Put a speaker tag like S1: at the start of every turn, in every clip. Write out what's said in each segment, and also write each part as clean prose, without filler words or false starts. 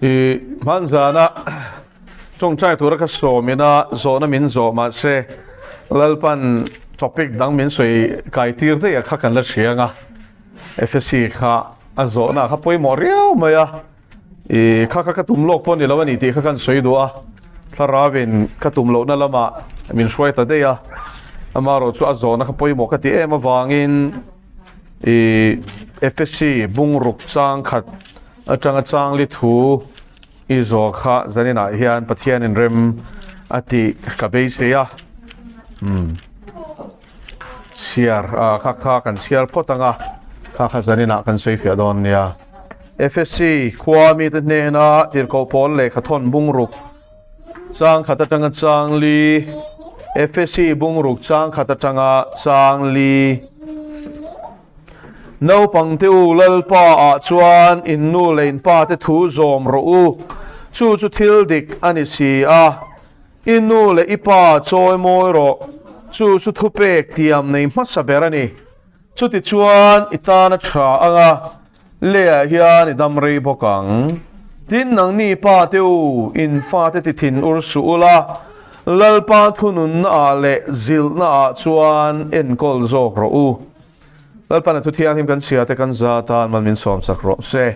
S1: I hmanzana tawngtai tura ka sawmina zawhna min zawh mahse Lalpan topic dang min sawi kai tir daih a kha kan la hria anga FSC kha a zawhna kha pawimawh riau mai a i kha kha ka tum lawk pawh ni lo a ni tih kha kan sawi duh a thlarauin ka tum lohna lamah min hruai ta daih a amaherawh chu a zawhna kha pawimawh ka ti em avangin i FSC bungruk chang khat atanga changli thu i zawh kha zaninah hian Pathianin rem a tih ka beisei a umm chhiar ah kha kha kan chhiar phawt ang a kha kha zaninah kan sawi fiah dawn nia. FSC khua mite hnena tirhkoh pawl lehkha thawn bungruk chang khat atanga changli FSC bungruk chang khat atanga changli. Naupang te u Lalpa ah chuan in nu leh in pa te thu zawm rawh u, chu chu thil dik a ni si a. I nu leh i pa chawi mawi rawh, chu chu thupek tiam nei hmasa ber a ni. Chuti chuan i tan a tha ang a, leiah hian i dam rei bawk ang. Tin, nangni pa te u, in fate ti thin ur suh ula, Lalpa thununna ah leh zilhna ah chuan enkawl zawk rawh u. Lalpan a thu thianghlim kan chhia te kan za tan man min sawm chak rawh se.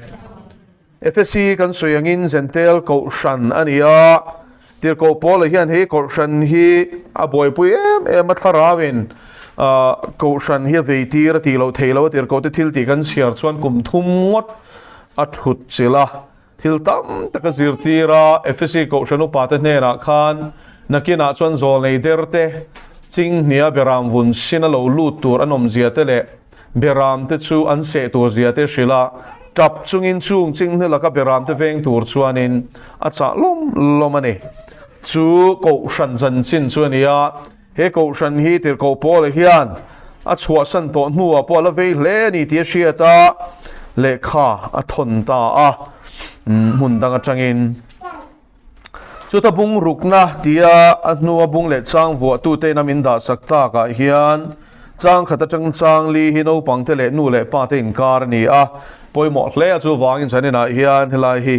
S1: FSC kan sawi angin Zentel Kohhran a ni a, Tirhkoh Paula hian hei Kohhran hi a buaipui em em a thlarauin Kohhran hi a vei tir a tih loh theih loh a Tirhkoh te thil tih kan chhiar chuan kum thum ngawt a thut chilh a, thil tam tak a zirtir a, FSC Kohhran upa te hnenah khan nakinah chuan zawlnei der te Chinghnia beram vun sin a lo lut tur an awmzia te leh Beram te chu an seh tur zia te hrilh a, tap chungin chung chinghne laka beram te veng tur chuanin a chah lawm lawm a ni. Chu Kohhran chanchin chu a ni a, he Kohhran hi Tirhkoh Paula hian a chhuahsan tawh hnuah pawh a la vei hle a ni tih a hriat a, lehkha a thawn ta a, hmun dang atangin. Chuta bung rukna tia a hnua bung leh chang vuahtute ina min dahsak takah hian chang khat atang chang li hi naupangte leh nu leh pate inkar a ni a, pawimawh hle a chuvangin zaninah hian helai hi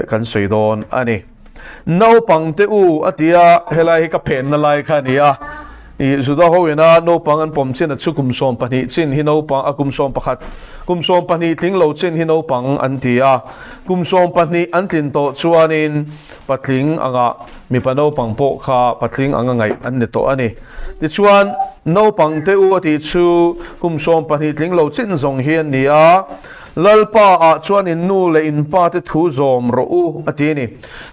S1: kan sawi dawn a ni. Naupangte u a tia helai hi ka phenna lai kha a ni a, I Juda ho ina naupang an pawm chin a chu kum 12 chin hi naupang a kum 11 kum 12 tling lo chin hi naupang an ti a, kum 12 an tlin tawh chuanin patling anga mipa naupang pawh kha patling anga ngaih an ni tawh a ni. Tichuan naupang te u a tih chu kum 12 tling lo chin zawng hi an ni a, Lalpa ah chuan in nu leh in pa te thu zawm rawh u a ti a ni.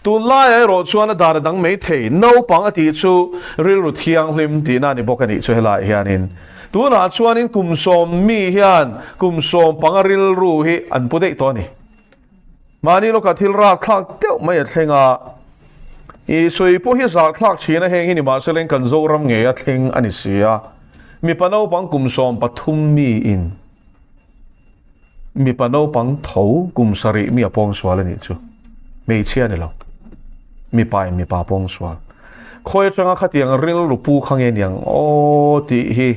S1: Tunlaiah erawh chuan a dan a dang mai thei. Naupang a tih chu rilru thianghlim tihna a ni bawk a nih chu helaiah hianin. Tunah chuanin kum sawm mi hian kum sawm panga rilru hi an pu daih tawh a ni. Mahni lawkah thil rakthlak deuh mai a thleng a, i sawi pawh hi zahthlak thin a heng hi ni mahse leng kan Zoram ngei a thleng a ni si a. Mipa naupang kum 13 miin. Mipa naupang tho kum sarih mi a pawng sual a nih chu. Hmeichhia a ni lo. Mipa in mipa pawng sual. Khawi atanga khatiang rilru pu kha nge niang aw tih hi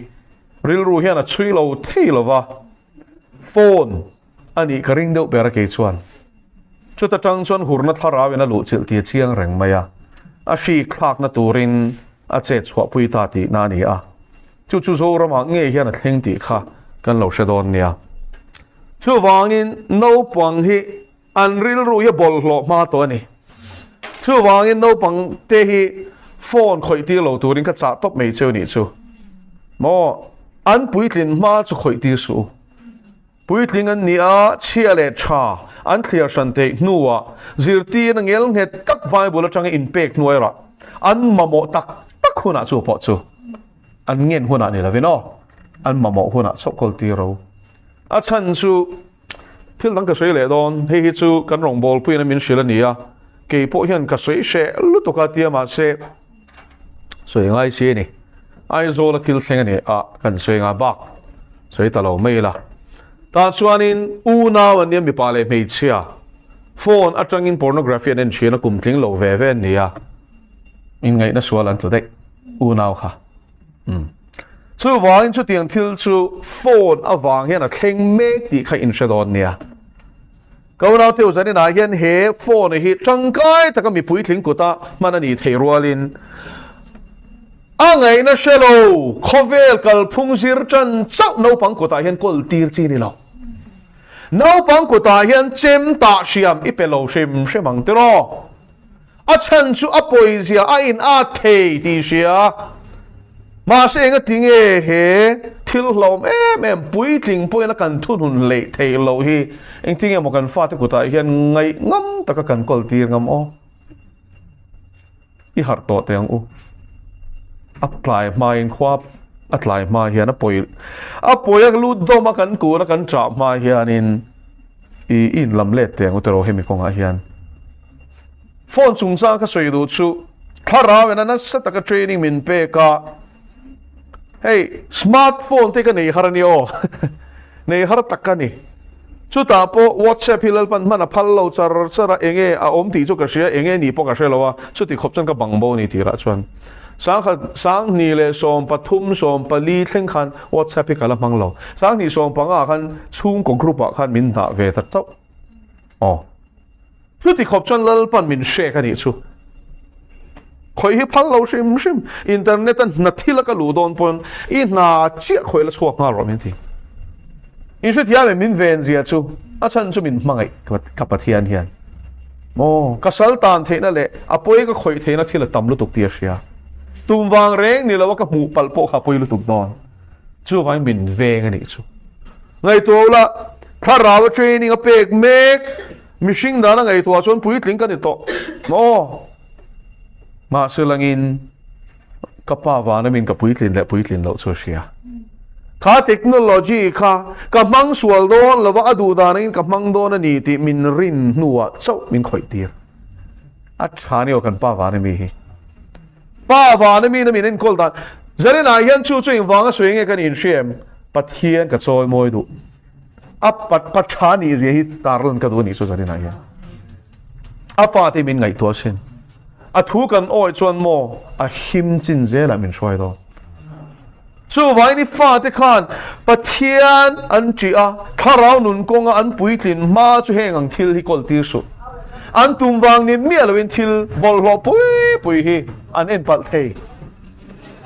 S1: rilru hian a chhui lo thei lo va. Phone a nih ka ring deuh ber a kei chuan. Chuta tang chuan hurna thlarau in a luh chilh tih a chiang reng mai a. A hri thlakna turin a chet chhuahpui ta tihna a ni a. Chu chu Zoramah ngei hian a thleng tih kha kan lo hre dawn nia. Chuvangin naupang hi an rilru hi a bawlhhlawh hma tawh a ni. Chuvangin naupang te hi phone khawih tir lo turin ka chah tawp mai cheu nih chu. Maw an puitlin hma chu khawih tir suh u. Puitling an ni a, chhia leh tha an thliar hran theih hnuah zirtir a ngel nghet tak Bible atanga inpek hnuairah an mamawh tak tak hunah chu pawh chu an ngen hunah ni lovin aw, an mamawh hunah chauh kawl tir ro. A chhan chu thil dang ka sawi leh dawn, hei hi chu kan rawngbawlpuiin a min hrilh a ni a, kei pawh hian ka sawi hreh lutuk a tia mahse sawi ngai si a ni. Aizawl a thil thleng a ni a, kan sawi nga bak sawi ta lo mai ila. Tah chuanin unau an nia mipa leh hmeichhia phone atangin pornography an en thin a, kum tling lo ve ve an ni a, inngaihna sual an tlu daih unau kha. Umm. Chuvangin chutiang thil chu phone avang hian a thleng mek tih kha in hre dawn nia. Ka unaute u zaninah hian he phone hi tangkai taka mi puitling kuta hman a nih theih rualin a ngaihna hre lo khawvel kalphung zir tan chauh naupang kutah hian kawl tir chi ni lo. Naupang kutah hian chem tah hriam i pe lo hrim hrim ang tiraw? A chhan chu a pawizia a in at thei tih hria. Mahse enga tinge he thil hlauhawm em em puitling pawhin a kan thunun hleih theih loh hi engtinge maw kan fate kutah hian ngaih ngam taka kan kawl tir ngam aw? I harh tawh teh ang u. A tlai hmain khua a tlai hma hian a pawi a pawi a lut dawm a kan kun a kan chah hma hianin i inlam let teh ang u tiraw hemi kawngah hian. Phone chungchang ka sawi duh chu thlarau in a nasa taka training min pek a, hei smart phone te ka nei har a ni aw, nei har tak ka ni. Chutah pawh WhatsApp hi Lalpan hman a phal lo char char a, enge a awm tih chu ka hria, enge ni pawh ka hre lo a, chuti khawp chuan ka bang bo a ni tirah chuan sangkhat sanghnih leh 13 14 thleng khan WhatsApp hi ka la hmang lo, sanghnih 15 ah khan chhungkaw group ah khan min dah ve ta chauh aw. Chuti khawp chuan Lalpan min hrek a nih chu. Khawih hi phal lo hrim hrim, internet a hna thil a ka luh dawn pawn i hna chiah khawih la chhuak nghal rawh min ti. In hrethiam em min ven zia chu, a chhan chu min hmangaih ka Pathian hian. Maw, ka sal tan theihna leh a pawi ka khawih theihna thil a tam lutuk tih a hria. Tum vang reng ni lo a ka hmuh palh pawh kha a pawi lutuk dawn. Chuvangin min veng a nih chu. Ngaihtuah ula, thlarau a training a pek mek. Mihring dana ngaihtuah chuan puitling ka ni tawh maw? Mahse langin ka pa vana min ka puitlin leh puitlin loh chu a hria. Kha technology kha ka hmang sual dawn lova a duh dan angin ka hmang dawn a ni tih min rin hnuah chauh min khawih tir. A tha ni aw kan pa vana mi hi. Pa vana mi na min enkawl dan. Zarinah hian chu chu engvanga sawi nge kan inhria em? Pathian ka chawi mawi duh. A pat pa tha nih zia hi tarlan ka duh a nih chu Zarina hian. A fate min ngaihtuah sin. A thu kan awih chuan maw a him chin zelah min hruai dawn. Chuvangin i fate khan Pathian an ṭih a, thlarau nun kawnga an puitlin hma chu heng ang thil hi kawl tir suh. An tum vang ni miah loin thil bawlhhlawh pui pui hi an en palh thei.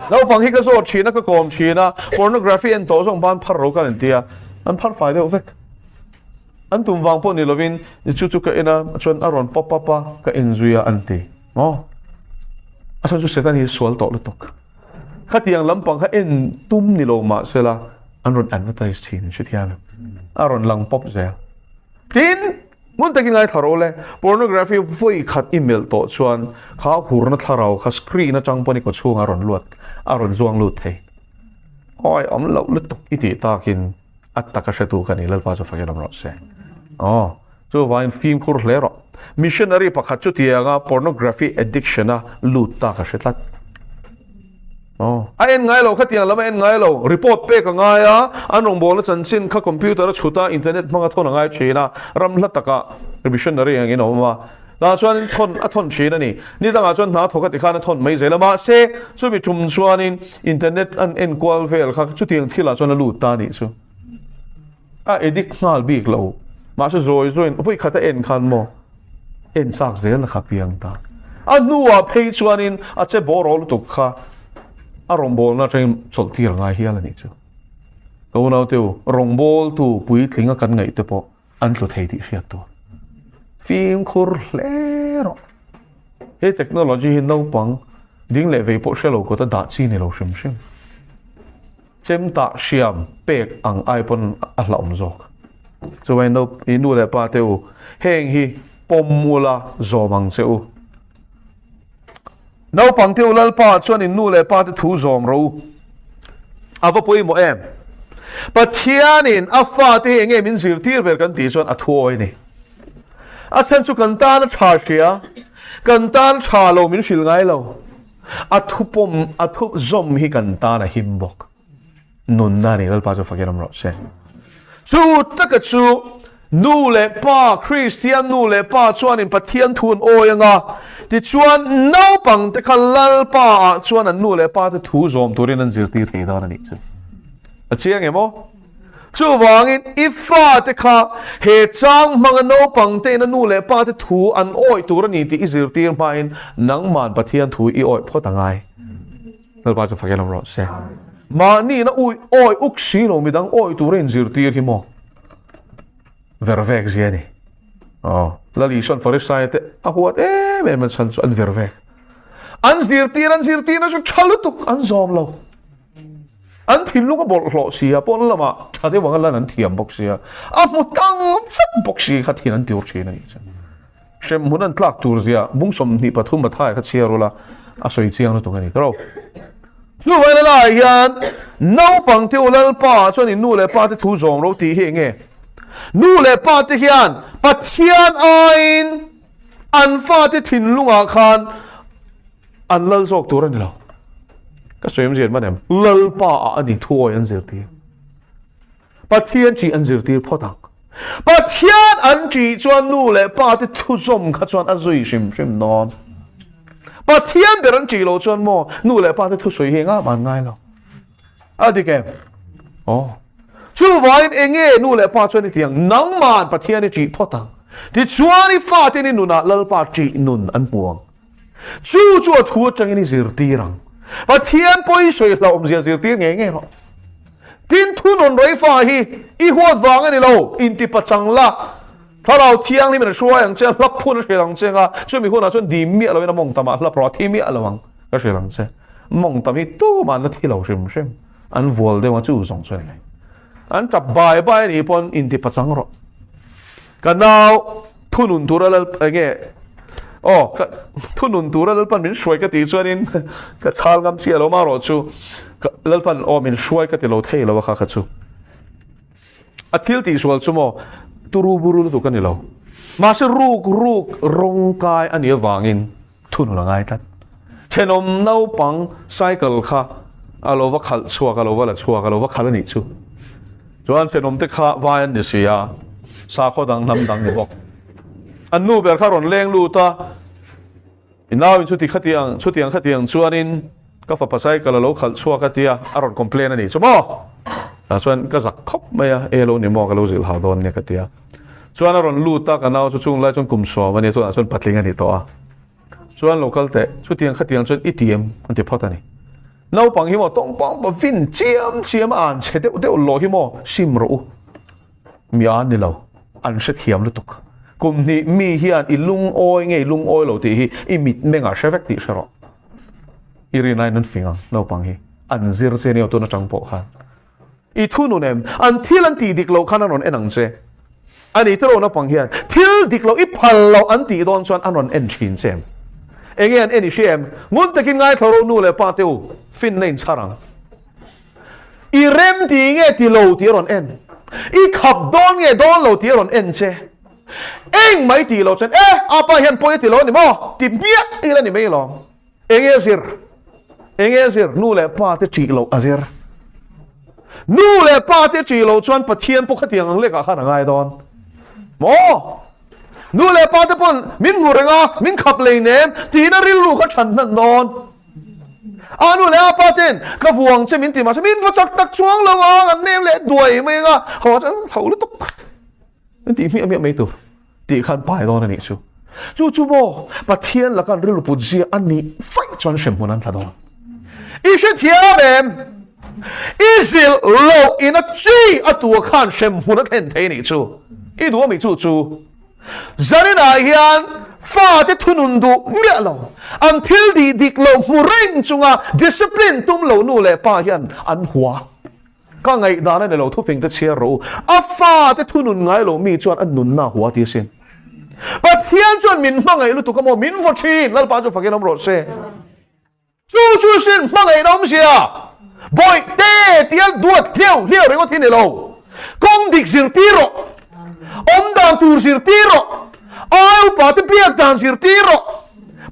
S1: Naupang hi ka zawt thin a, ka kawm thin a, pornography en tawh zawng ban phar ro ka rawn ti a, an phar fai deuh vek. An tum vang pawh ni lovin chu chu ka en a, chuan a rawn pop up a, ka en zui a an ti. Maw? A chhan chu Satan hi sual tawh lutuk. Khatiang lampang kha en tum ni lo mah sela an rawn advertise thin hrethiam. A rawn lang pop zel. Tin, Hmun takin ngaithla rawh le, pornography vawi khat i melh tawh chuan kha hurna thlarau kha screen atang pawn i kaw chhungah a rawn luat, a rawn zuang lut thei. Awi awm loh lutuk i tih takin a taka hretu ka ni, Lalpa chu fakin awm rawh se. Aw, chuvangin fimkhur hle rawh. Missionary pakhat chutianga pornography addiction a lut ta ka hre tlat. Aw. A en ngai lo, khatiang lam a en ngai lo. Report pek a ngai a, an rawngbawlna chanchin kha computer a chhut a, internet hmanga thawn a ngai thin a, ram hla takah missionary angin a awm a. Tah chuanin thawn a thawn thin a ni. Ni dangah chuan hna thawk a ti khan a thawn mai zel a, mahse chumi tum chuanin internet an enkual vel kha chutiang thilah chuan a lut ta a nih chu. A edit nghal bik lo. Mahse zawi zawiin vawi khat a en khan maw en chak zel a kha piang ta. A hnuah phei chuanin a che bawraw lutuk kha a rawngbawlna atangin chawlh tir a ngai hial a nih chu. Ka unaute u, rawngbawltu puitling a kan ngaih te pawh an tlu thei tih hriat tur. Fimkhur hle rawh. He technology hi naupang ding leh vei pawh hre lo kawta dah chi ni lo hrim hrim. Chem tah hriam pek ang ai pawn a hlauhawm zawk. Chuai no i nu leh pa te u, heng hi pawm ula zawm ang che u. Naupang te u Lalpa chuan in nu leh pa te thu zawm rawh u. A va pawimawh em? Pathianin a fate hi enge min zirtir ber kan tih chuan a thuawi a ni. A chhan chu kan tan a tha hria, kan tan tha lo min hrilh ngai lo. A thupawm, a thup zawm hi kan tan a him bawk. Nunna a ni, Lalpa chu fakin awm rawh se. Chu taka chu nu leh pa, Kristian nu leh pa chuanin Pathian thu an awi anga, tichuan naupang te kha Lalpa ah chuan an nu leh pa te thu zawm turin an zirtir thei dawn a nih chu. A chiang em aw? Chuvangin i fate kha he chang hmanga naupang tein a nu leh pa te thu an awih tur a ni tih i zirtir hmain nangman Pathian thu i awih phawt a ngai. Lalpa chu fakin awm rawh se. Mahni ina ui awih uk si lo midang awih tura inzirtir hi maw ver vek zia a ni. Aw, Lal Isuan Farisai te a huat em em a chhan chu an ver vek. An zirtir an zirtirna chu tha lutuk an zawm lo. An thinlung a bawlhhlawh si a, pawn lamah tha deuh anga lan an thiam bawk si a, a hmu tang vek bawk si kha thin an tiur thin a nih chu. Hremhmun an tlak tur zia bung 23 Mathai kha chhiar ula a sawi chiang lutuk a ni tawh. Chuvai la laiah hian naupang te u Lalpa chuan in nu leh pa te thu zawm ro tih hi eng nge? Nu leh pa te hian Pathian aiin an fate thinlungah khan an lal zawk tur a ni lo. Ka sawi awmzia hman em? Lalpa ah a ni thuawi an zirtir. Pathian ṭih an zirtir phawt ang. Pathian an ṭih chuan nu leh pa te thuzawm kha chuan a zui hrim hrim dawn. Pathian ber an ṭih loh chuan maw nu leh pa te thusawi hi engah mah an ngai lo. A dik em? Aw. Chuvangin enge nu leh pa chuan i ti ang? Nangman Pathian i ṭih phawt ang. Tichuan i faten i nunah Lalpa ṭih nun an hmu ang. Chu chu a thu atangin i zirtir ang. Pathian pawi sawi hlauhawmzia zirtir ngei ngei rawh. Tin, thunawn rei fa hi i huat vang a ni lo, intipachang la, Thlarau Thianghlimin a hruai ang che, a hlap hun a hrilh ang che anga, chumi hunah chuan dim miah loin a mawng tamah hlap rawh, a thi miah lo ang ka hrilh ang che. Mawng tam hi tumah an la thi lo hrim hrim, an vual deuh a chu zawng chu a ni mai. An tap bai bai a nih pawn intipachang rawh. Ka nau thunun tura lal enge aw ka thunun tura lalpan min hruai ka tih chuanin ka chhal ngam chiah lo marawh chu lalpan aw min hruai ka ti lo thei lo a kha kha chu a thil tih sual chu maw turu buru lutuk a ni lo mahse ruk ruk rawng kai a nih avangin Thunun a ngai tlat. Thenawm naupang cycle kha a lo va khalh chhuak, a lo va la chhuak, a lo va khalh a nih chu. Chuan thenawm te kha vai an ni si a, sakhaw dang hnam dang ni bawk. An nu ber kha rawn leng lut a, i nauin chuti khatiang, chutiang khatiang chuanin ka fapa cycle a lo khalh chhuak a tia, a rawn complain a nih chu maw? Tah chuan ka zak khawp mai a, e lo ni maw ka lo zilh hau dawn nia ka ti a. Chuan a rawn lut a, ka nau chu chung lai chuan kum sawm a nia, tunah chuan patling a ni tawh a. Chuan lo kal teh, chutiang khatiang chuan i ti em? An ti phawt a ni. Naupang hi maw tawngpang pa vin chiam chiam a an chhe deuh deuh lawh hi maw sim rawh u. Mi an ni lo, an hrethiam lutuk. Kum hnih mi hian i lungawi nge i lungawi lo tih hi i mitmengah hre vek tih hre rawh. I rinaiin an fing ang naupang hi, an zir che nia tun atang pawh khan. I thu nun em? An thil an tih dik loh khan an rawn en ang che. A ni tiraw naupang hian thil dik loh i phal loh an tih dawn chuan an rawn en thin che em? Enge an en i hria em? Ngun takin ngaithla rawh nu leh pa te u, finna in chhar ang. I rem ti nge ti lo tih a rawn en. I khap dawn nge dawn lo tih a rawn en che. Eng mai tih loh chuan e, apa hian pawi a ti lo a ni maw? Ti hmiah ila ni mai lawm. Enge a zir? Enge a zir? Nu leh pa te ṭih loh a zir. Nu leh pa te ṭih loh chuan Pathian pawh khatiang ang lekah khan a ngai dawn. Maw? Nu leh pa te pawn min hmu reng a, min khap lei nem tiin a rilru kha ṭhan hnan dawn. A nu leh a pa ten ka vuang che min ti mahse min va chak tak chuang lo ang, an nem leh duai mai ang a, haw chuan tho lutuk. Min tih hmiah hmiah mai tur. Tih khan pai dawn a nih chu. Chu chu maw Pathian laka an rilru put zia a nih vaih chuan hremhmun an tla dawn. I hrethiam em? I zilh loh in a chi a tua khan hremhmun a thlen thei a nih chu. I duh a mi chu chu. Zaninah hian fate thunun duh miah lo, an thil dih dik lo hmu reng chunga discipline tum lo nu leh pa hian an hua. Ka ngaihdan a ni lo, thufing te chhiar rawh u. A fate thunun ngai lo mi chuan a nunna a hua ti asin. Pathian chuan min hmangaih lutuk a maw? Min vaw thin, Lalpa chu fakin awm rawh se. Chu chu sin hmangaihna awmzia, Bawihte tia duat hliau hliau ringawt hi ni lo. Kawng dik zirtir rawh, awmdan tur zirtir rawh, ai upa te biak dan zirtir rawh.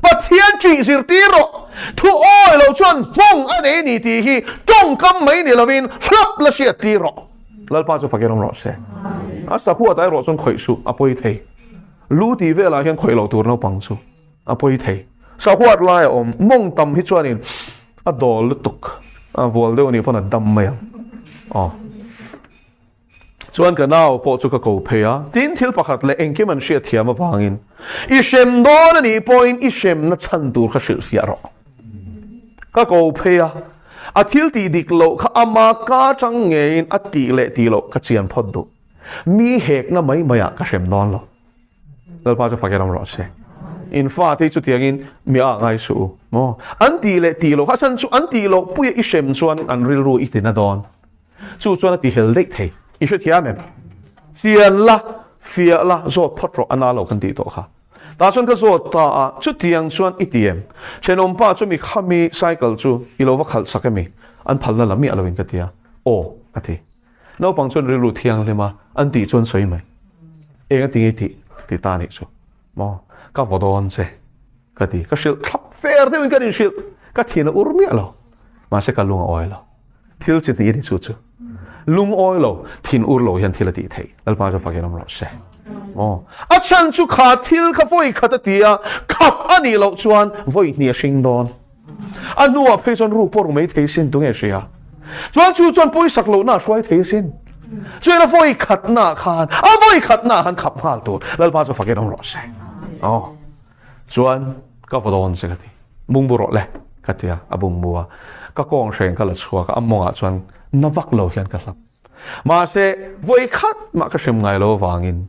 S1: Pathian ṭih zirtir rawh. Thu awi loh chuan hmawng a nei ni tih hi ṭawngkam mai ni lovin hlap la hriat tir rawh. Lalpa chu fakin awm rawh se. A sahuat ah erawh chuan khawih suh a pawi thei. Lu tih velah hian khawih loh tur naupang chu a pawi thei. Sahuat lai a awm mawng tam hi chuanin a dawl lutuk a vual deuh anih pawn a dam mai ang. Aw. Chuan ka nau pawh chu ka ko phei a, tin thil pakhat leh engkim an hriat thiam avangin i hrem dawn a nih pawhin i hremna chhan tur kha hrilhfiah rawh. Ka ko phei a, a thil tih dik loh kha ama ka tang ngeiin a tih leh tih loh ka chian phawt duh. Mi hekna mai maiah ka hrem dawn lo. Lalpa chu fak erawh rawh se. In fate hi chutiangin mi a ngai suh u maw? An tih leh tih loh kha chhan chu an tih loh puia i hrem chuan an rilru i tina dawn. Chu chuan a ti hel daih thei. I hrethiam em? Chian la, fiah la, zawt phawt rawh a na lo kan tih tawh kha. Tah chuan ka zawt ta a, chutiang chuan i ti em? Thenawmpa chu mi khami cycle chu i lo va khalh sak emi? An phalna la miah loin ka ti a. Aw, a ti. Naupang chuan rilru thianghlim a, an tih chuan sawi mai. Eng a ti nge tih ka ti ta anih chu. Maw? Ka vaw dawn che ka ti. Ka hrilh thlap fer deuhin kan inhrilh. Ka thin a ur miah lo. Mahse ka lung a awi lo. Thil chi hnih a ni chu chu. Lung awi lo, thin ur lo hian thil a tih theih. Lalpa chu fakin awm rawh se. Maw? A chhan chu kha thil kha vawi khat a ti a, khap a nih loh chuan vawi hnih a hring dawn. A hnuah phei chuan ruk pawh ru mai thei sin tunge hria. Chuan chu chuan pawisak lohna a hruai thei sin. Chuan a vawi khatna khan a vawi khatna khan khap nghal tur Lalpa chu fakin awm rawh se. Aw. Chuan ka vaw dawn che ka ti. Bungbu rawh le ka ti a, a bungbu a. Ka kawng hreng ka la chhuak a, a mawngah chuan na vak lo hian ka hlap. Mahse vawi khat mah ka hrem ngai lo avangin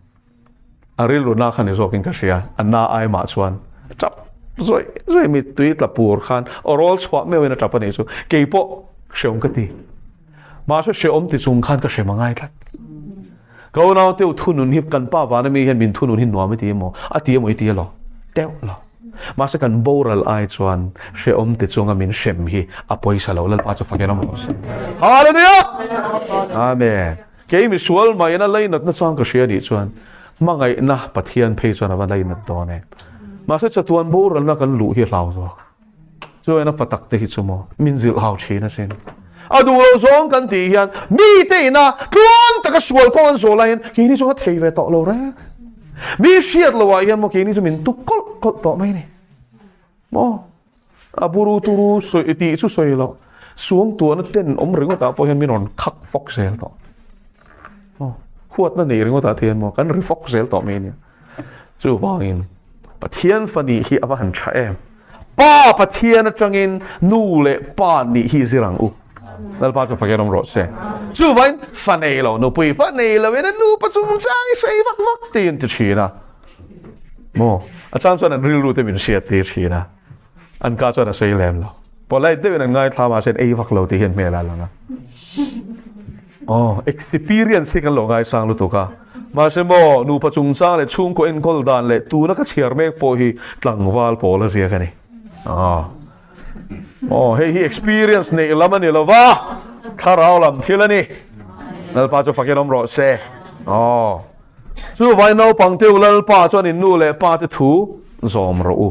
S1: A rilru na kha ni zawkin ka hria, a na ai mah chuan a tap zawih zawih mittui tla pur khan aw rawl chhuah meuhin a tap a nih chu. Kei pawh hreawm ka ti. Mahse hreawm ti chung khan ka hrem a ngai tlat. Ka unau teu thunun hi kan pa vana mi hian min thunun hi nuam i ti emaw, a ti emaw i ti elo? Teuh lo. Mahse kan boral ai chuan hreawm ti chunga min hrem hi a pawisa lo. Lalpa chu fakin awm rawh se. Hallelujah! Amen. Kei misual maiin a lainatna chuan ka hria nih chuan hmangaihna Pathian phei chuan a va lainat dawn em. Mahse chatuan boralna kan luh hi a hlau zawk. Chuan a fa tak te hi chu maw min zilh hau thin asin. A duh lo zawng kan tih hian mite ina tluang taka sual kawng an zawh laiin keini chu ka thei ve tawh lo reng. Mi hriat loh ah hian maw keini chu min tuk kawlh kawlh tawh mai ni. Maw? A buru turu sawi tih chu sawi loh. Suangtuahna ten awm ringawt ah pawh hian min rawn khak fawk zel tawh. Maw? Huatna nei ringawt ah te hian maw kan ri fawk zel tawh mai ania. Chuvangin Pathian fa nih hi a va han tha em. Pa Pathian atangin nu leh pa nih hi zir ang u. Lalpa chu fakin awm rawh se. Chuvangin fa nei lo, nupui fa nei lo in a nupa chungchang i sawi vak vak tiin ti thin a. Maw? A chang chuan an rilru te min hriat tir thin a. An ka chuan a sawi lem lo. Polite deuhin an ngaithla mahse an ei vak lo tih hian hmel a lang a. Aw, experience hi kan lo ngaisang lutuk a. Mahse maw, nupa chungchang leh chhungkaw enkawl dan leh tuna ka chhiar mek pawh hi tlangval pawl a ziak a ni. Aw. Aw, hei hi experience neih lam a ni lo va, thlarau lam thil a ni. Lalpa chu fakin awm rawh se. Aw. Chuvai naupang te u Lalpa chuan in nu leh pa te thu zawm rawh u.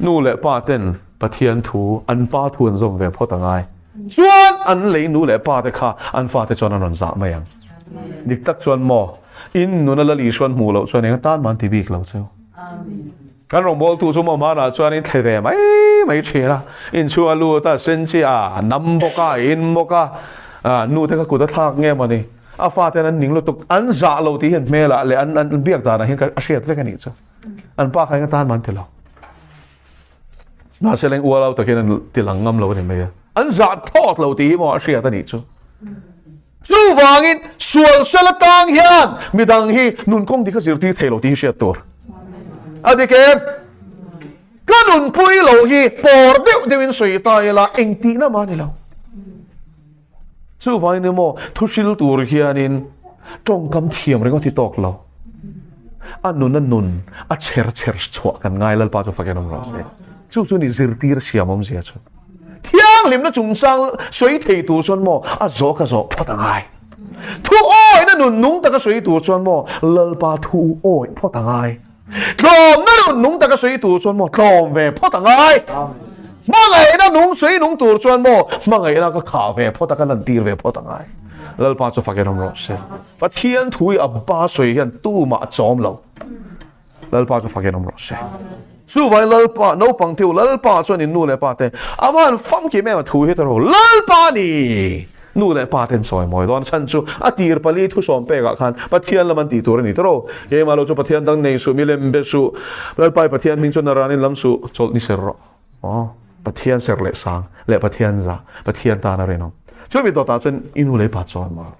S1: Nu leh pa ten Pathian thu, an pa thu an zawm ve phawt a ngai. Chuan an lei nu leh pa te kha an fate chuan an rawn zah mai ang. Dik tak chuan maw, in nuna Lal Isuan hmuh loh chuan eng atan mah an ti bik lo chu. Kan rawngbawltu chu maw hmanah chuan in thle ve mai mai thin a, inchhung a lut a, sen chi a nam bawk a, in bawk a, nu te kha kut a thlak nge maw ni. A faten an ning lutuk, an zah lo tih hian hmelah leh an an biak danah hian a hriat vek a nih chu. An pa kha eng atan mah an ti lo. Mahse leng ual au takin an ti lang ngam lo a ni mai a. An zah thawt lo tih hi maw a hriat a nih chu. Chuvangin sual sel atang hian midang hi nun kawng dik a zirtir thei lo tih hi hriat tur. A dik em? Ka nunpui lo hi pawr deuh deuhin sawi ta ila engtihna mah a ni lo. Chuvangin emaw thu hril tur hianin tawngkam thiam ringawt hi tawk lo. A nun a nun a chher chher chhuah kan ngai Lalpa chu fakin awm rawh se. Chu chu ni zirtir siam awmzia chu. Thianghlimna chungchang sawi thei tur chuan maw a zawh ka zawh phawt a ngai. Thu awihna nun nung taka sawi tur chuan maw Lalpa thu awih phawt a ngai. Tlawmna nun nung taka sawi tur chuan maw tlawm ve phawt a ngai. Hmangaihna nung sawi nung tur chuan maw hmangaihna ka khah ve phawt a, ka lantir ve phawt a ngai. Lalpa chu fakin awm rawh se. Pathian thu hi a ba sawi hian tumah a chawm lo. Lalpa chu fakin awm rawh se. Chuvangin Lalpa, naupang te u, Lalpa chuan in nu leh pa te a van famkim em a thu hi ta rawh. Lalpa ni! Nu leh pa ten sawi mawi dawn chhan chu a tir pali thusawm pekah khan Pathian lam an tih tur a ni tawrh. Keimah lo chu Pathian dang nei suh, milem be suh, Lalpai Pathian hming chu naranin lam suh, chawlh ni ser rawh. Aw, Pathian ser leh sang leh Pathian zah, Pathian tan a rinawm. Chumi dawtah chuan i nu leh pa chuan maw.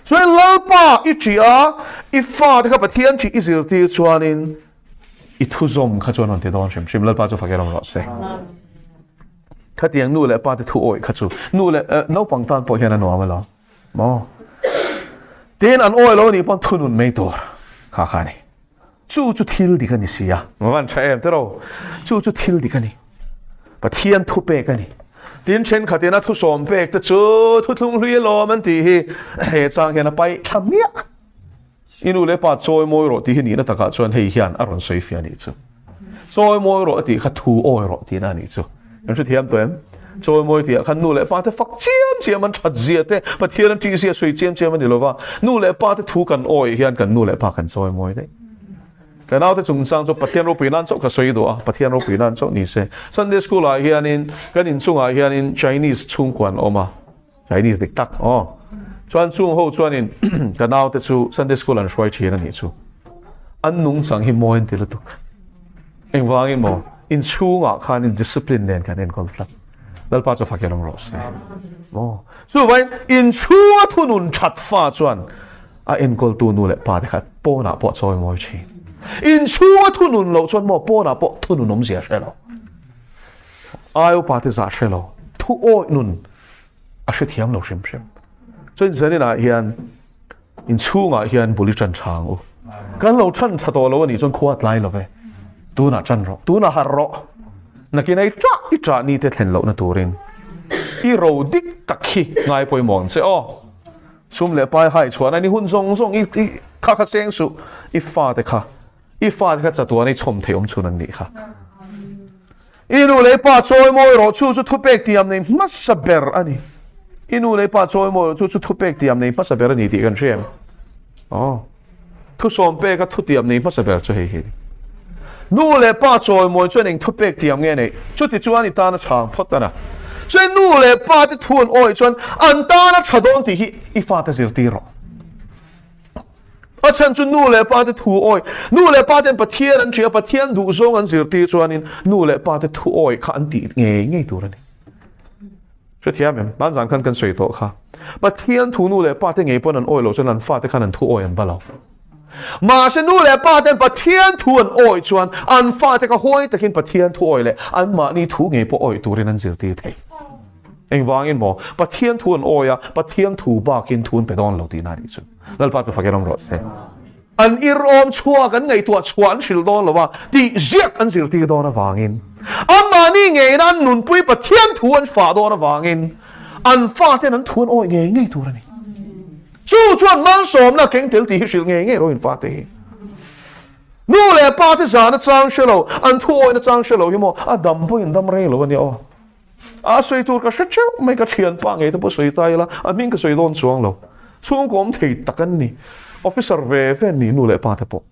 S1: Chuan Lalpa i ṭih a, i fate kha Pathian ṭih i zirtir chuanin i thuzawm kha chuan rawn ti dawn hrim hrim. Lalpa chu fak erawh rawh se. Khatiang nu leh pa te thu awih kha chu nu leh naupang tan pawh hian a nuam alawm maw? Tin an awih lo anih pawn thunun mai tur kha kha a ni. Chu chu thil dik a ni si a. Van tha em tiraw? Chu chu thil dik a ni. Pathian thu pek a ni. Tin thenkhatin a thusawm pek te chu thuthlung hlui alawm an tih hi he chang hian a paih thla miah. I nu leh pa chawi mawi rawh tih hi nihna takah chuan hei hian a rawn sawi fiah a nih chu. Chawi mawi rawh a tih kha thu awi rawh tihna a nih chu. Kan hrethiam tawh em? Chawi mawi tihah khan nu leh pa te fak chiam chiam an that zia te, Pathian an tih zia sawi chiam chiam a ni lova, nu leh pa te thu kan awi hian kan nu leh pa kan chawi mawi daih. Ka naute chungchang chu Pathian ropui nan chauh ka sawi duh a, Pathian ropui nan chauh ni se. Sunday school ah hianin kan inchungah hianin Chinese chhungkua an awm a. Chinese dik tak aw. Chuan chung ho chuanin ka naute chu Sunday school an hruai thin a nih chu. An nungchang hi mawi an ti lutuk. Engvangin maw inchhungah khanin discipline nen kan enkawl tlat. Lalpa chu fak i rawng rawh se. Maw. Chuvangin inchhunga thunun that fa chuan a enkawltu nu leh pa te kha pawnah pawh chawi mawi thin. Inchhunga thunun loh chuan maw pawnah pawh thunun awmzia hre lo. Ai upa te zah hre lo. Thu awih nun a hrethiam lo hrim hrim. Chuan zaninah hian inchhungah hian bul i ṭan ṭha ang u. Kan lo ṭhan ṭha tawh lo a nih chuan khua a tlai lo ve. Tunah ṭan rawh, tunah harh rawh. Nakin a i ṭah i ṭah ni te thlen lohna turin i ro dik tak hi ngai pawimawh ang che aw. Sum leh pai hai chhuahna ni hun zawng zawng i kha kha seng suh i fate kha i fate kha chatuan i chhawm thei awm chhun an nih kha. I nu leh i pa chawimawi rawh, chu chu thupek tiam nei hmasa ber a ni. I nu leh i pa chawimawi rawh, chu chu thupek tiam nei hmasa ber a ni tih kan hria em? Aw. Thusawm peka thutiam nei hmasa ber chu hei hi a ni. Nu leh pa chawimawi chuan eng thupek tiam nge neih? Chuti chuan i tana chhang phawt a na. Chuan nu leh pa te thu an awih chuan an tana tha dawn tih hi i fate zirtir rawh. A chhan chu nu leh pa te thu awi, nu leh pa ten Pathian an ṭih a, Pathian duh zawng an zirtir chuanin nu leh pa te thu awi kha an tih ngei ngei tur a ni. Hrethiam em? Hmanzan khan kan sawi tawh kha. Pathian thu nu leh pa te ngei pawn an awi loh chuan an fate khan an thu awi an ba lo. Mahse nu leh pa ten Pathian thu an awi chuan an fate kha huai takin Pathian thu awi leh anmahni thu ngei pawh awi turin an zirtir thei. Engvangin maw? Pathian thu an awi a, Pathian thu bakin thu an pe dawn lo tihna a nih chu. Lalpa chu fakin awm rawh se. An irawm chhuak, an ngaihtuah chhuah an hrilh dawn lo a, tih ziak an zirtir dawn avangin, anmahni ngeina an nunpui Pathian thu an fah dawn avangin, an faten an thu an awih ngei ngei tur a ni. Chu chuan malsawmna keng tel tih hi hrilh ngei ngei rawh in fate hi. Nu leh pa te zahna chang hre lo, an thu awihna chang hre lo hi maw a dam pawhin dam rei lo a nia aw. A sawi tur ka hre theuh mai, ka thianpa ngei te pawh sawi ta ila, a hming ka sawi dawn chuang lo. Chhungkaw awm thei tak an ni. Officer ve ve an ni nu leh pa te pawh.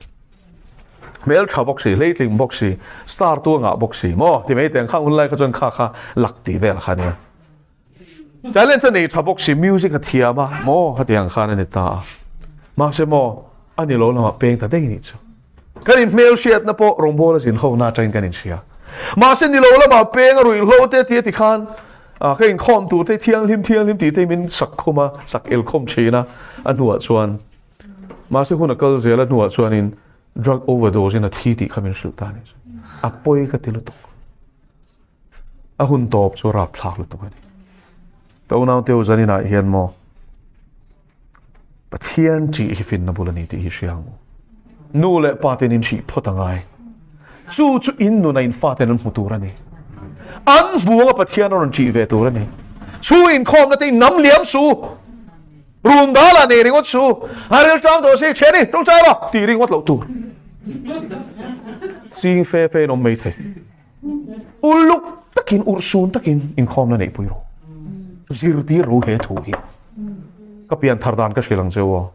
S1: Hmel tha bawk si, hleitling bawk si, star tu a ngah bawk si maw ti mai teh ang khang hun lai kha chuan kha kha lak tih vel kha nia. Talent a nei tha bawk si, music a thiam a maw hetiang khan a ni ta a. Mahse maw a ni lo lamah peng ta daih nih chu. Kan inhmel hriatna pawh rawngbawla zin ho na atangin kan inhria. Mahse ni lo lamah peng a ruihhlo te tia tikhan ka inkhawm tur te thianghlim thianghlim tih te min sak khum a, sak el khawm thin a, a hnuah chuan mahse hun a kal zel a hnuah chuanin drug overdose in a thi tih kha min hrilh ta a ni. A pawi ka ti lutuk. A hun tawp chu rapthlak lutuk a ni. Ka unaute u zaninah hian maw Pathian ṭih hi finna bul a ni tih hi hria ang u. Nu leh pa ten in ṭih phawt a ngai. Chu chu in nuna in fa ten an hmu tur a ni. An hmu anga Pathian a rawn ṭih ve tur a ni. Chu inkhawmna te in nam liam su. Run dal ah nei ringawt su. A ril ṭang tawh si, ṭhiani, ṭawngṭai rawh tih ringawt loh tur. Ching fe fe in awm mai thei. Uluk takin, urhsun takin inkhawmna neihpui rawh. Zirtir ro he thu hi. Ka pian thar dan ka hrilh ang che u aw.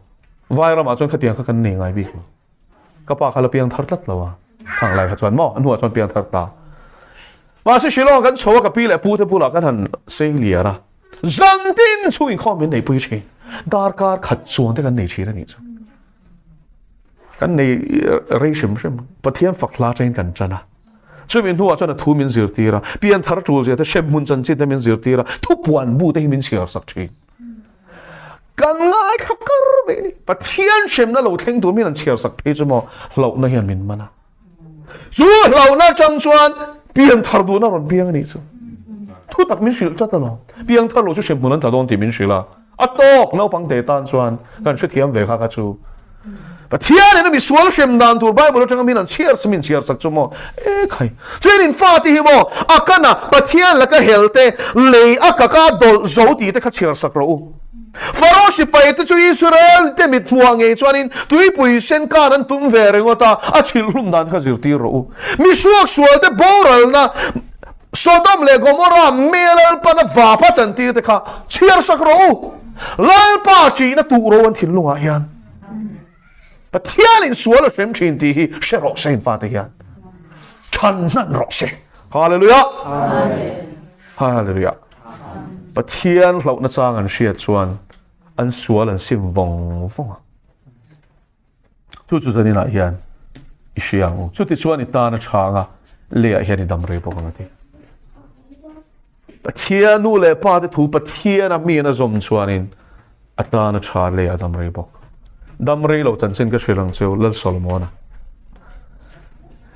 S1: Vai ramah chuan khatiang kha kan nei ngai bik lo. Ka pa kha la piang thar tlat lo a. Khang lai kha chuan maw a hnuah chuan piang thar ta. Mahse Shillong kan chho a ka pi leh pu te bulah kan han sei lian a. Zan tin chhung inkhawm min neihpui thin. Darkar khat chuan te kan nei thin a nih chu. Kan nei rei hrim hrim. Pathian fak hla atangin kan tan a. Chumi hnuah chuan a thu min zirtir a. Pianthar tul zia te, hremhmun chanchin te min zirtir a. Thupuan bu te hi min chhiar sak thin. Kan ngaithla kar mai a ni. Pathian hremna lo thleng tur min an chhiar sak phei chu maw hlauhna hian min man a. Chu hlauhna atang chuan pianthar duhna rawn piang a nih chu. Thu tak min hrilh tlat alawm. Piangthar lo chu hremhmun an tla dawn tih min hrilh a. A tawk naupang te tan chuan kan hrethiam ve kha kha chu. Pathian in a misual hrem dan tur Bible atanga min an chhiar sak min chhiar sak chu maw e khai. Chuan in fate hi maw a kana Pathian laka hel te lei a kaka dawlh zo tih te kha chhiar sak rawh u. Faro sipai te chu Israel te mit hmuah ngei chuanin tuipui sen kar an tum ve ringawt a, a chhilh hlum dan kha zirtir rawh u. Misuak sual te boralna Sodom leh Gomorrah mei Lalpana vapa chantir te kha chhiar sak rawh u. Lalpa ṭihna tuh ro an thinlungah hian Pathianin sual a hrem ṭhin tih hi hre rawh se in fate hian ṭhan hnan rawh se. Hallelujah. Hallelujah. Pathian hlauhna chang an hriat chuan an sual an sim vawng vawng a. Chu chu zaninah hian i hria ang u. Chutichuan i tan a tha ang a, leiah hian i dam rei bawk ang a ti. Pathian nu leh pa te thu Pathiana miin a zawm chuanin a tan a tha leiah a dam rei bawk. Dam rei lo chanchin ka hrilh ang cheu Lal Solomona.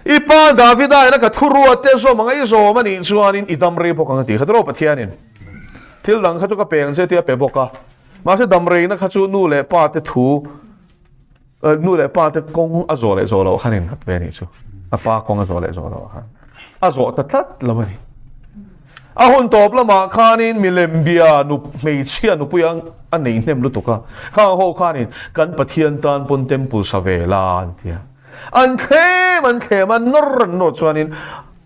S1: I pa Davida ina ka thuruat te zawm anga i zawm a nih chuanin i dam rei bawk ang a ti. Kha tiraw Pathianin thil dang kha chu ka pe ang che tia pe bawk a. Mahse dam reina kha chu nu leh pa te thu nu leh pa te kawng a zawh leh zawh loh khan innghat ve a nih chu. A pa kawng a zawh leh zawh loh khan a zawh ta tlat lo a ni. A hun tawp lamah khanin milem bia nu hmeichhia nupui a nei hnem lutuk a. Khang ho khanin kan Pathian tan pawn temple sa ve la an ti a. An thlem an thlem a, nawr an nawr chuanin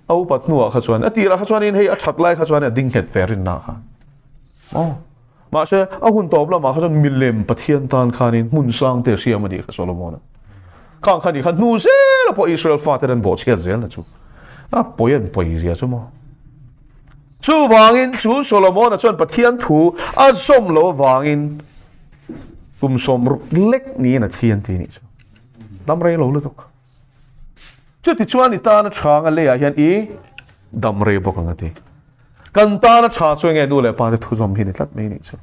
S1: a upat hnuah kha chuan a tirah kha chuanin hei a that lai kha chuan a ding nghet ve rinna kha. Aw. Mahse, a hun tawp lamah kha chuan milem Pathian tan khanin hmun sang te a siam a nih kha Solomon-a. Khang kha nih kha hnu zela pawh Israel faten an bawhchhiat zel na chu. A pawi an pawi zia chu maw. Chuvangin chu Solomon-a chuan Pathian thu a zawm lo avangin kum sawmruk lek niin a thi an ti nih chu. Dam rei lo lutuk. Chutichuan i tana chhang a leiah hian i dam rei bawk ang a ti. Kan tana tha chu enge nu leh pa te thuzawm hi ni tlat mai nih chu.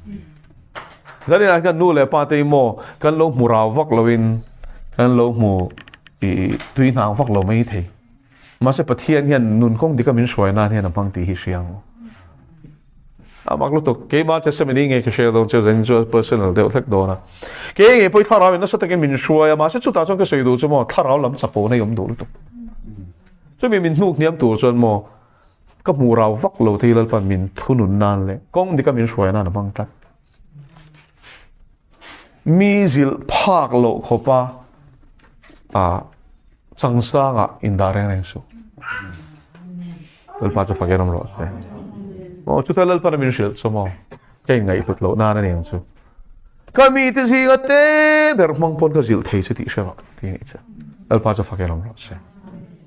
S1: Zanin ah hian nu leh pa te hi maw kan lo hmu rau vak loin kan lo hmu i tui hnang vak lo mai thei. Mahse Pathian hian nun kawng dika min hruai nan hian a hmang tih hi hria ang u. A mak lutuk keimah testimony nge ka hria dawn chu zanin chu personal deuh hlek dawn a. Kei nge pawh thlarau in nasa takin min hruai a mahse chutah chuan ka sawi duh chu maw thlarau lam chapona i awm duh lutuk. Chumi min hnuk hniam tur chuan maw Ka hmuh rau vak lo thei Lalpan min thunun nan leh kawng dika min hruai nan a hmang tlat. Mi zilh phak loh khawpa a changsangah indah reng reng suh. Lalpa chu fakin awm rawh se. Maw chuta Lalpan a min hrilh chu maw ka inngaihhlut loh nan a ni ang chu. Ka mite zinga te ber hmang pawn ka zilh thei chu tih hre rawh ti a nih chu. Lalpa chu fakin awm rawh se.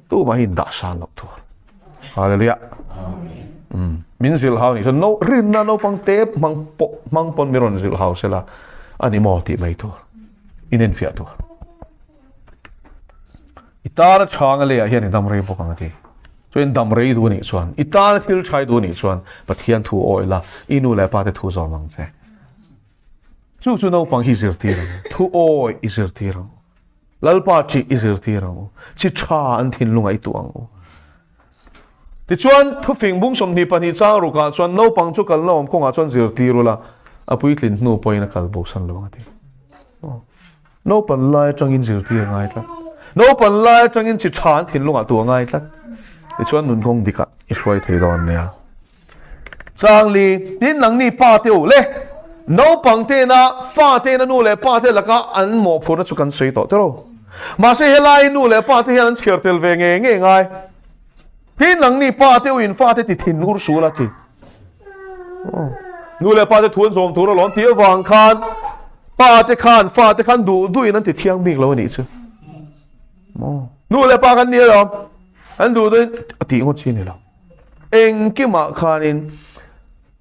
S1: Tumah hi indah san loh tur. Hallelujah. Mm. Min zilh hau ni chuan no rinna naupang te hmang pawh hmang pawn mi rawn zilh hau sela ani maw tih mai tur. Inenfiah tur. I tana chhang a leiah hian i dam rei bawk ang a ti. Chuan dam rei duh anih chuan i tana thil thai duh anih chuan Pathian thu awi la i nu leh pa te thu zawm ang che. Chu chu naupang hi zirtir ang. Thu awi i zirtir ang. Lalpa chi i zirtir ang u. Chi tha an thinlungah i tuh ang u. Tichuan, thufing bung 22 chang rukah chuan naupang chu kalna awm kawngah chuan zirtir ula, a puitlin hnu pawhin a kal bosan lo ang a ti. Naupan lai atangin zirtir a ngai tlat. Naupan lai atangin chi tha an thinlungah tuh a ngai tlat. Tichuan, nun kawng dikah i hruai thei dawn nia. Changli, tin nangni pa te u le, naupang tena fa tena nu leh pa te laka an mawhphurhna chu kan sawi tawh tiraw. Mahse helai nu leh pa te hian an chhiar tel ve nge nge ngai. Tin nangni pa te u in fa te ti thin ur sul a ti. Nu leh pa te thu an zawm tur alawm tih avang khan pa te khan fa te khan duh duhin an ti thiang bik lo a nih chu. Nu leh pa kan ni alawm an duh duhin a tih ngawt chi a ni lo. Engkimah khanin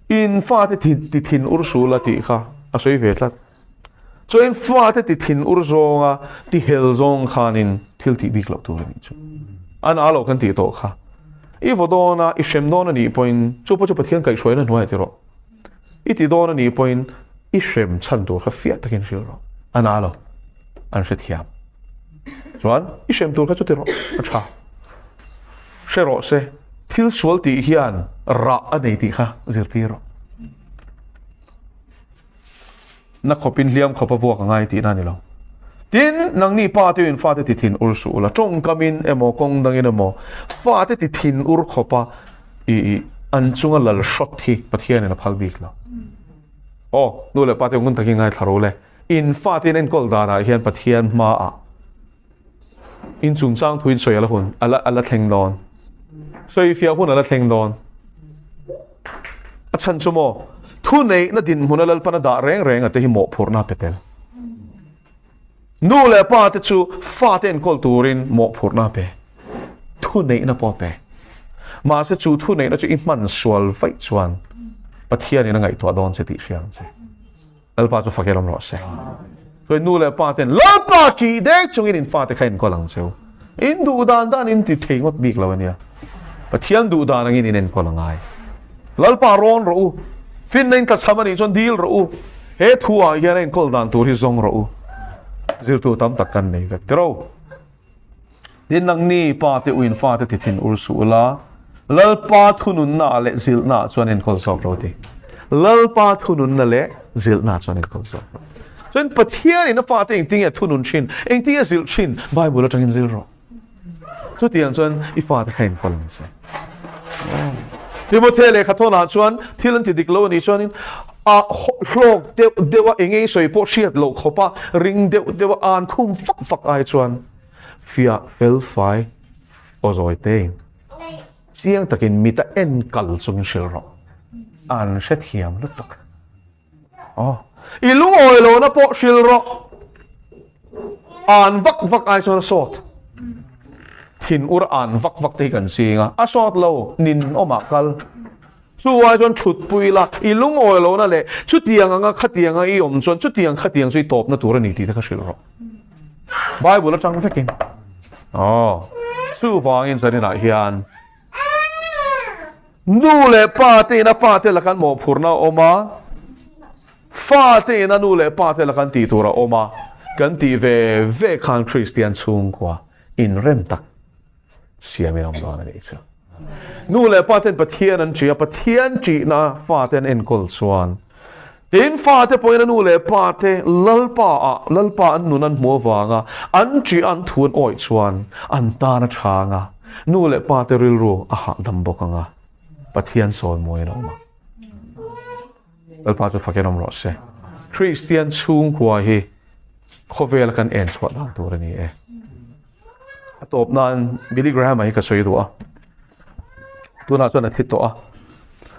S1: In fate ti thin ur sul a tih kha a sawi ve tlat. Chuan in fate ti thin ur zawnga ti hel zawng khanin thil tih bik loh tur a nih chu. A na lo kan tih tawh kha. I vaw dawn a, i hrem dawn a nih pawhin chu pawh chu Pathian kaihhruaina hnuaiah ti rawh. I ti dawn a nih pawhin i hrem chhan tur kha fiah takin hrilh rawh. A na lo. An hrethiam. Chuan i hrem tur kha chu ti rawh. A tha. Hre rawh se, thil sual tih hian rah a nei tih kha zirtir rawh. Na khawpin hliam khawp a vuak a ngai tihna a ni lo. Tin, nangni pa te in fate ti thin ur suh ula, tawngkamin emaw kawng dangin emaw fate ti thin ur khawpa i an chunga lal hrawt hi Pathianin a phal bik lo. Aw, nu leh pa te ngun takin ngaithla ro le. In fate in enkawl danah hian Pathian hmaah In chungchang thuin sawi a la hun a la a la thleng dawn. Sawi fiah hun a la thleng dawn. A chhan chu maw thu neihna dinhmuna Lalpan a dah reng reng a te hi mawhphurhna a pe tel. Nu leh pa te chu fa te enkawl turin mawhphurhna a pe. Thu neihna pawh a pe. Mahse chu thu neihna chu i hman sual vaih chuan Pathianin a ngaihtuah dawn che tih hria ang che. Lalpa chu fak erawm rawh se. Chuan nu leh pa ten Lalpa ṭih dek chungin in fate kha enkawl ang cheu. In duh dan dan in ti thei ngawt bik lo ania. Pathian duh dan angin in enkawl a ngai. Lalpa rawn rawh u. Finna in tlachham anih chuan dil rawh u. He thu ah hian a enkawl dan tur hi zawng rawh u. Zirtu tam tak kan nei vek tiro. Tin, nangni pa te uin fate ti thin ur suh ula, Lalpa thununna leh zilhna chuan enkawl zawk rawh ti. Lalpa thununna leh zilhna chuan enkawl zawk rawh. Chuan Pathianin a fate engtinge a thunun thin, engtinge a zilh thin, Bible atangin zil rawh. Chutiang chuan i fate kha enkawl ang che. Timothea lehkha thawnah chuan thil an ti dik lo a nih chuanin a hlawk deuh deuh a eng ei sawi pawh hriat loh khawpa ring deuh deuh a an khum fak fak ai chuan fiah fel fai aw zawi tein chiang takin mita en kal chungin hrilh rawh. An hrethiam lutuk. Aw i lungawi lohna pawh hrilh rawh. An vak vak ai chuan a sawt. Thin ur an vak vak te hi kan ching a, a sawt lo nin awmah kal. Chu ai chuan thutpui la, i lungawi lohna leh chutiang anga khatianga i awm chuan chutiang khatiang chu i tawpna tur a ni tih te kha hrilh rawh. Bible atang vekin. Aw, chuvangin zaninah hian nu leh pa te ina fate lakan mawhphurhna a awm a, fate ina nu leh pa te lakan tih tur a awm a, kan tih ve ve khan Kristian chhungkua inrem tak siamin awm dawn a nih chu. Nu leh pa ten Pathian an ṭih a, Pathian ṭihna fate an enkawl chuan tin fate pawhin a nu leh pa te Lalpa ah Lalpa an nun an hmuh avanga an ṭih an thu an awih chuan an tan a ṭha anga nu leh pa te rilru a hahdam bawk anga Pathian sawi mawiin a awm ang. Lalpa chu fakin awm rawh se. Kristian chhungkua hi khawvela kan en chhuah dan tur a ni e. A tawp nan Billy Graham-a hi ka sawi duh a. Tunah chuan a thi tawh a.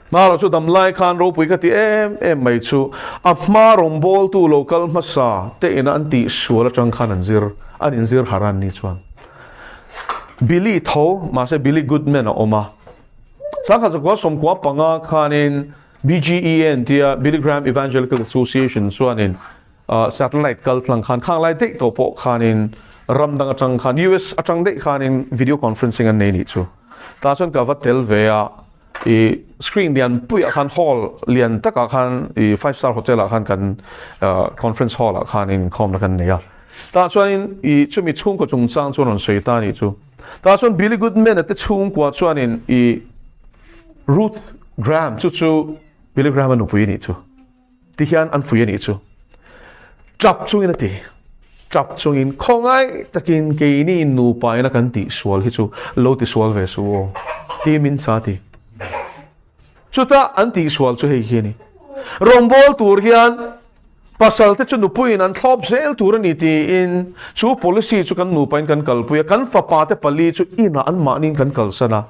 S1: Hmarawh chu dam lai khan ropui ka ti em em mai chu a hma rawngbawltu lo kal hmasa te ina an tih sual atang khan an zir an inzir harh a an ni chuan. Billy tho mahse Billy Goodman a awm a. Sangkhat zakua 15 khanin BGEA tia Billy Graham Evangelical Association chuanin Satellite kal tlang khan khang lai daih tawh pawh khanin ram dang atang khan US atang daih khanin video conferencing an nei nih chu. Tah chuan ka va tel ve a, i screen lian puiah khan hall lian takah khan i five star hotel ah khan kan conference hall ah khanin khawmna kan nei a. Tah chuanin i chumi chhungkaw chungchang chu an rawn sawi ta nih chu. Tah chuan Billy Goodman a te chhungkua chuanin i Ruth Graham chu chu Billy Graham a nupui a nih chu. Ti hian an fui a nih chu. Tap chungin a ti. Tap chungin khawngaih takin keini nupa ina kan tih sual hi chu lo ti sual ve suh aw. Ti min sa ti. Chuta an tih sual chu hei hi a ni. Rawngbâwl tur hian pasal te chu nupuiin an thlâwp zel tur a ni tiin chu policy chu kan nupain kan kalpui a, kan fapa te pali chu inah anmahniin kan kalsan a,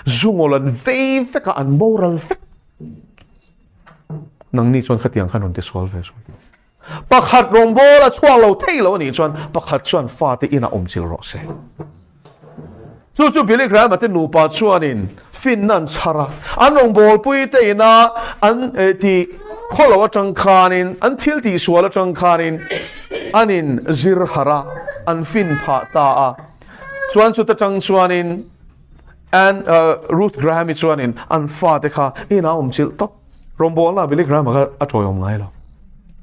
S1: zungawl an vei vek a, an boral vek. Nangni chuan khatiang khan rawn ti sual ve sual. Pakhat rawngbâwl a chhuak lo thei lo a nih chuan pakhat chuan fate inah awm chil rawh se. Chu chu Billy Graham-a te nupa chuanin finna an chhar a, an rawngbawlpui te ina an tih khawlo atang khanin, an thil tihsual atang khanin an in zir harh a, an fin phah ta a. Chuan chuta tang chuanin Ann Ruth Graham-i chuanin an fate kha inah a awm chilh tawp. Rawngbawlna Billy Graham-a kha a tawiawm ngai lo,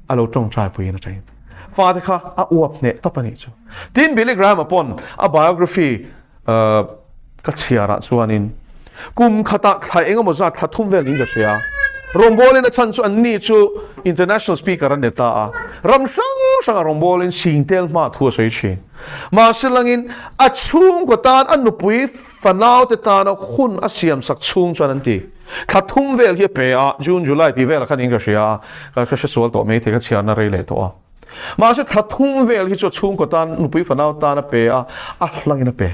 S1: a lo tawngtai puiin a tain. Fate kha a uap hneh tawp a nih chu. Tin, Billy Graham-a pawn a biography ka chhiarah chuanin kum khatah thla eng emaw zat thla thum vel niin ka hria. Rawngbawlin a chhan chu anni chu international speaker an ni ta a, ram hrang hranga rawngbawlin singtel hma thu a sawi thin. Mahse langin a chhungkaw tan a nupui fanaute tana hun a siamsak chhung chuan an ti. Thla thum vel hi a pe a, June, July tih velah khan in ka hria a, ka hre sual tawh mai thei, ka chhiarna rei leh tawh a. Mahse thla thum vel hi chu a chhungkaw tan, nupui fanau tan a pe a, a hlangin a pe.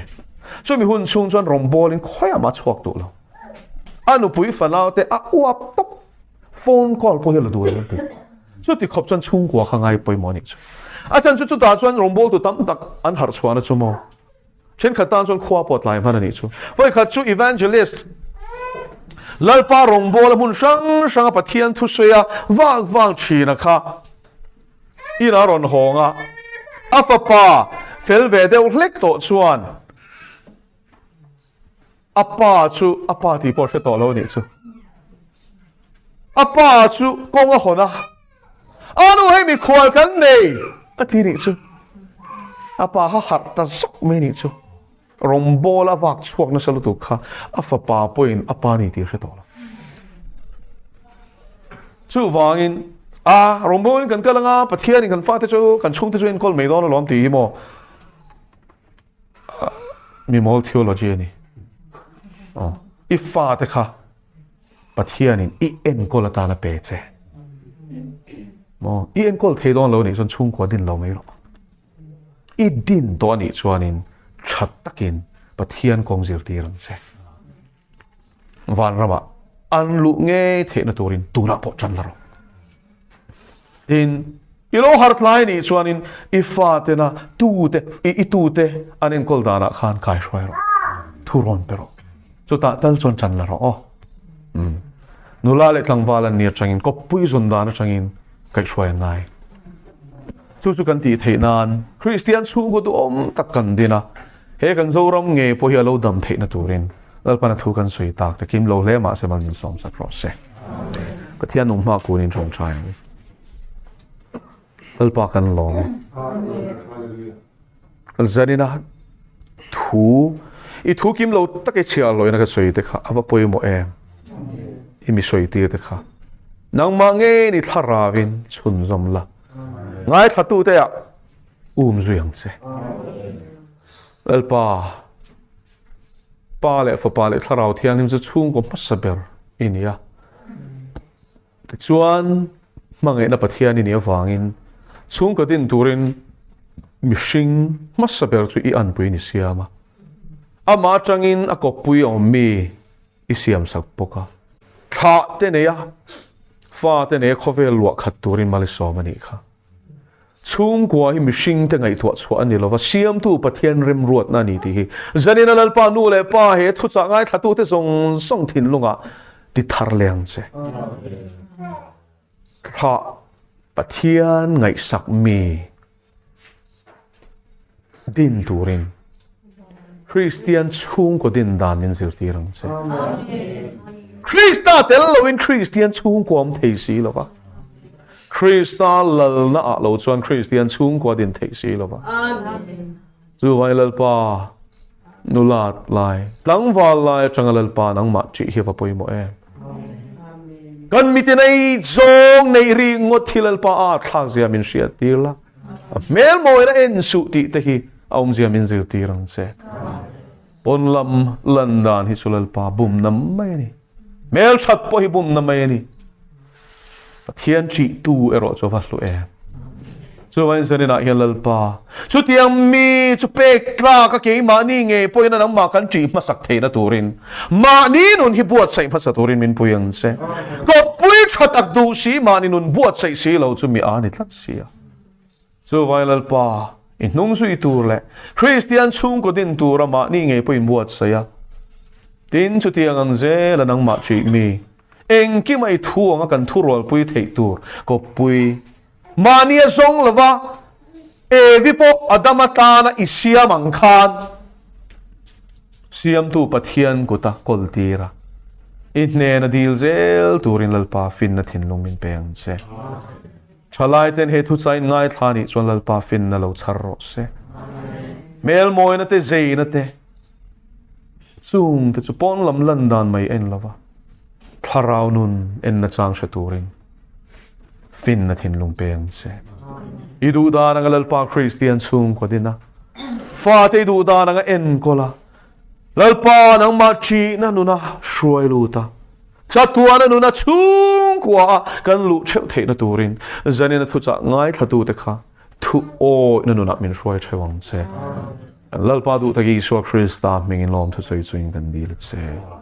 S1: Chumi hun chhung chuan rawngbawlin khawiah mah a chhuak duh lo. A nupui fanau te a uap tawp, phone call pawh hi a la duh lo an ti. Chuti khawp chuan chhungkua kha ngai pawimawh a nih chu. A chhan chu chutah chuan rawngbawltu tam tak an harh chhuahna chu maw? Thenkhat tan chuan khua pawh tlai hman a nih chu. Vawikhat chu Evangelist Lalpa rawngbawla hmun hrang hranga Pathian thusawi a vak vak thina kha inah a rawn hawng a, a fapa fel ve deuh hlek tawh chuan A pa chu a pa tih pawh a hre tawh lo a nih chu. A pa chu kawng a hawn a, A nu hei mikhual kan nei a ti nih chu. A pa kha harh ta zawk mai nih chu. Rawngbâwl a vak chhuak nasa lutuk kha a fapa pawhin a pa ni tih a hre tawh lo. Chuvangin, a rawngbâwlin kan kal anga Pathianin kan fate chu kan chhungte chu enkawl mai dawn alawm tih hi maw? Mimawl theology a ni. Aw, i fate kha Pathianin i enkawl atan a pe che. Maw, i enkawl thei dawn lo nih chuan chhungkua din lo mai rawh. I din tawh a nih chuanin tha takin Pathian kawng zirtir ang che. Vanramah an luh ngei theihna turin tunah pawh tan la rawh. Tin, i lo har tlai nih chuanin i fatena tute, i tute an enkawl danah khan kai hruai rawh. Thu rawn pe rawh. Chutah tal chuan tan la rawh aw. Umm. Nula leh tlangval an ni atangin kawppui zun dan atangin kaihhruai an ngai. Chu chu kan tih theih nan Kristian chhungkaw duhawm tak kan din a. He kan Zoram ngei pawh hi a lo dam theihna turin Lalpana thu kan sawi tak te kim lo hle mahse mal min sawm sak rawh se. Pathian nung hma kunin tawngtai ang. Lalpa kan lawm e. Zanina thu i thu kim lo tak i chhiar loina ka sawi te kha ava pawimawh em. I mi sawi tir te kha. Nangmah ngei ni thlaravin chhunzawm la. Ngaithla tu te ah Um zui ang che. Lalpa, Pa leh Fapa leh Thlarau Thianghlim chu chhungkaw hmasa ber i ni a. Tichuan, hmangaihna Pathian i nih avangin chhungkaw din turin mihring hmasa ber chu i anpui ni siam a. Amah atangin a kawppui a awm mi i siamsak bawk a. Thlah te nei a, fa te nei a khawvel luah khat turin mal i sawm a nih kha. Chhungkua hi mihringte ngaihtuah chhuah a ni lova, Siamtu Pathian remruatna a ni tih hi Zanina Lalpa nu leh pa he thuchah ngaithlatute zawng zawng thinlungah ti thar leh ang che. Thlah Pathian ngaihsak mi din turin Kristian chhungkaw din dan min zirtir ang che. Krista tel loin Kristian chhungkua awm thei si lova. Krista lalna ah lo chuan Kristian chhungkua din thei si lova. Chuvangin Lalpa nulat lai, tlangval lai atanga Lalpa nangmah ṭih hi va pawimawh em. Kan mitin ei zawng neih ri ngawt hi Lalpa a thlak zia min hriat tir la. A hmel mawina en suh tih te hi a awmzia min zirtir ang che. Pawn lam lan dan hi chu Lalpa bumna mai a ni. Hmel that pawh hi bumna mai a ni. Pathian ṭihtu erawh chu a va hlu em. Chuvangin zaninah hian Lalpa, chutiang mi chu pek tlak a keimahni ngei pawhin a nangmah kan ṭih hmasak theihna turin mahni nun hi buatsaih hmasa turin min pui ang che. Kawppui ṭha tak duh si mahni nun buatsaih si lo chu mi a ni tlat si a. Chuvangin Lalpa, I hnung zui tur leh Kristian chhungkaw din tura mahni ngei pawh inbuatsaih a. Tin, chutiang ang zela nangmah ṭih mi, engkima i thu anga kan thurualpui theih tur kawppui mahni a zawng lo va, Evi pawh Adama tana i siam ang khan Siamtu Pathian kuta kawltir a, i hnena dil zel turin Lalpa finna thinlung min pe ang che. Thalaiten he thuchain ngaithla nih chuan Lalpa finna lo chhar rawh se. Hmelmawina te, zeina te, chung te chu pawn lam lan dan mai en lova thlarau nun enna chang hre turin finna thinlung pe ang che. I duh dan anga Lalpa Kristian chhungkaw din a, fate i duh dan anga enkawl a, Lalpa nangmah ṭihna nuna hruai lut a, chatuana nuna chhungkua a kan luh ṭheuh theihna turin zanina thuchah ngaithlatute kha thu awihna nunah min hruai ṭheuh ang che. Lalpa duh tak Isua Krista hmingin lawmthu sawi chungin kan dil a che.